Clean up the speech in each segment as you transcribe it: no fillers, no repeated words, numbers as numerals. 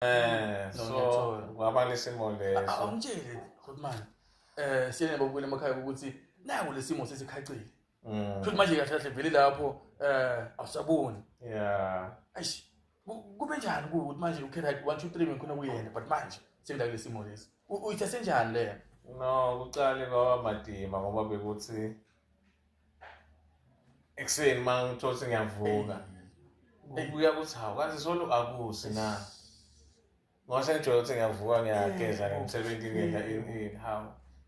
No, So ngiyathola. kwaba nesimo leso. Awungitshele Grootman, siyena babukele emakhaya ukuthi naku lesimo sesikhacile. Futhi manje kahle kahle vele lapho awusaboni. Eish, kube njani kuwe ukuthi manje okay, right, 1 2 3 ngikhona kuyena, but manje sengila kulesimo lesi. Uyithathe njani leyo? No, kuqale kwaba madima ngoba bekuthi ekuseni uma ngithola ukuthi ngiyavuka kubuya kuthi hawu, kanti solo akusi na, ngoba sengijwayele ukuthi ngiyavuka, ngiyageza, ngemsebenzini, ngenza ini ini. Hawu,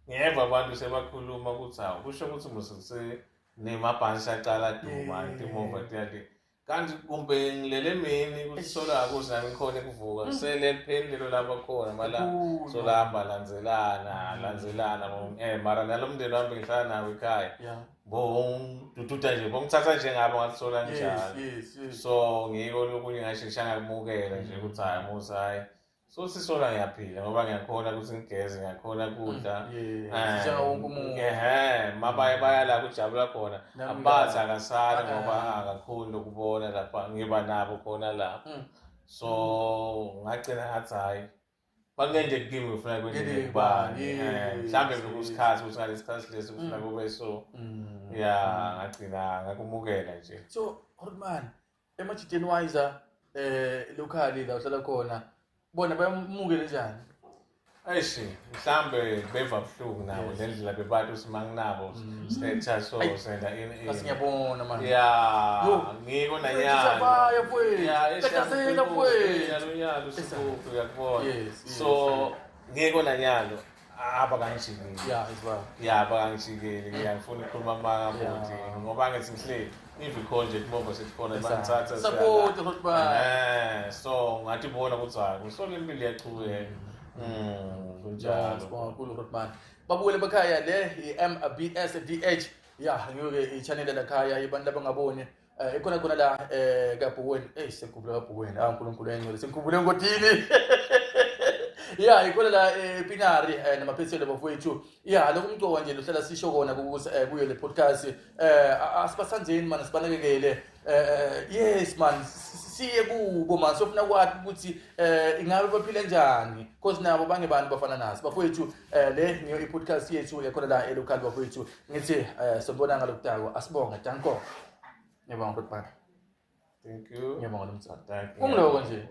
ngiyeva abantu sebakhuluma ukuthi hawu, kusho ukuthi muse nemabhansi aqala duma, timova tiyati, kanti kumbe ngilele emini ukuthi solo akusi, nami ngikhona ukuvuka sele lipheli lelo lapho khona mala. Kakhulu. Solahamba landzelana landzelana, mara nalo mndeni wami ngihlala nawo ekhaya, bongidududa nje, bongithatha njengabo, ngathi sola njalo. So ngiko lokunye ngashesha ngakumukela nje ukuthi hhayi musa, hhayi, so sisola ngiyaphila ngoba ngiyakhona ukuthi ngigeze, ngiyakhona kudla. Njengawo wonke umuntu. Ehhe, mabaye baya la kujabula khona, Nami abathi akasali ngoba akakhoni ukubona lapha ngiba nabo khona lapha. So ngagcina ngathi hhayi, bakungenje kimi, ngifuna kwenzeke Kwenzeke kubani. kubani, Mhlawumbe bekusikhathi ukuthi ngalesi sikhathi lesi kufuna kube so. Ya, ngagcina ngakumukela nje. So Grootman, emajiteni wise locally la uhlala khona, bona bayamukele njani? Eish, mhlambe beva buhlungu nabo ngendlela bebathi ukuthi manginabo sithetha so Ayi. senda ini Kasi ini. ngiyabona manje. Ya, Yo. ngiko Mfethu, nanyalo. siyabaya, mfethu. Ya, eish, Tatazela, uyakubona, mfethu. nyalo nyalo sikuphi uyakubona. Yes, So ngiko nanyalo abakangijikeli. Yeah, as well. Ya, abakangijikeli, ngiyangifuna ukukhuluma amanga futhi ngoba ngithi ngihleli even khona nje kumova sesikhona bangithatha. Support Grootman. So ngathi bona ukuthi hayi, kusole impilo iyachubeka. Ya, Kunjalo. sibonga kakhulu Grootman. Babukele bekhaya, le i-MBS DH. Ya, ngiyoke i-channel la khaya abantu abangaboni. Ikhona khona la kaBhuweni. Eh, sengikhumbule kaBhuweni. Ah, uNkulunkulu engcwele, sengikhumbule ngodini. Ya, ikhona la ePinari namaphethelo bafowethu. Ya, lokhu umcoka nje lohlala sisho kona ukuthi kuyo le podcast asibathandzeni man, sibanakekele. Yes man, siye kubo man, sofuna kwathi ukuthi ingabe baphile njani, cause nabo bangebantu bafana nasi bafowethu. Le ngiyo i-podcast yethu yakhona la e-local bafowethu. Ngithi sobona ngalokutako, asibonge, danko. Ngiyabonga Grootman. Thank you. Ngiyabonga lomtsana. Thank you. Kungiloko nje.